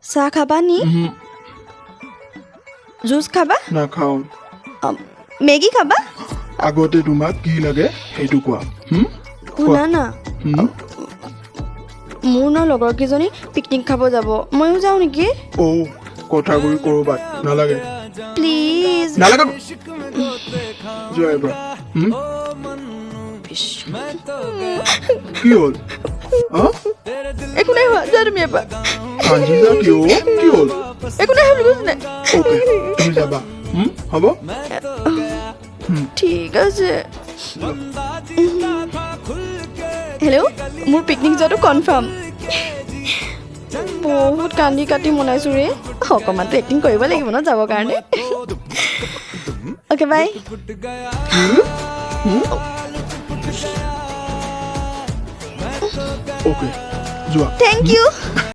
চাহ খাবা নি? জুচ খাবা? নাখাওঁ। মেগী খাবা? আগতে তোমাক কি লাগে সেইটো কোৱা। হুম? শুনা না। হুম? মোৰ ন লগৰ কেইজনী পিকনিক খাব যাব, ময়ো যাওঁ নেকি? অ' কথাগুৰি ক'ৰবাত নালাগে। প্লিজ। নালাগে, যোৱা এবাৰ। হুম? কি হ'ল? হা? একো নাই হোৱা, যোৱা তুমি এবাৰ। কান্দিছা কিয়? কি হ'ল? একো নাই বুলি কৈছো নাই। অ'কে, তুমি যাবা। হুম? হ'ব। ঠিক আছে। হেল্ল', মোৰ পিকনিক যোৱাটো কনফাৰ্ম। বহুত কান্দি কাটি মনাইছোঁ ৰে। অকণমানতো এক্টিং কৰিব লাগিব ন যাবৰ কাৰণে। Okay, bye. Okay, যোৱা। Thank U.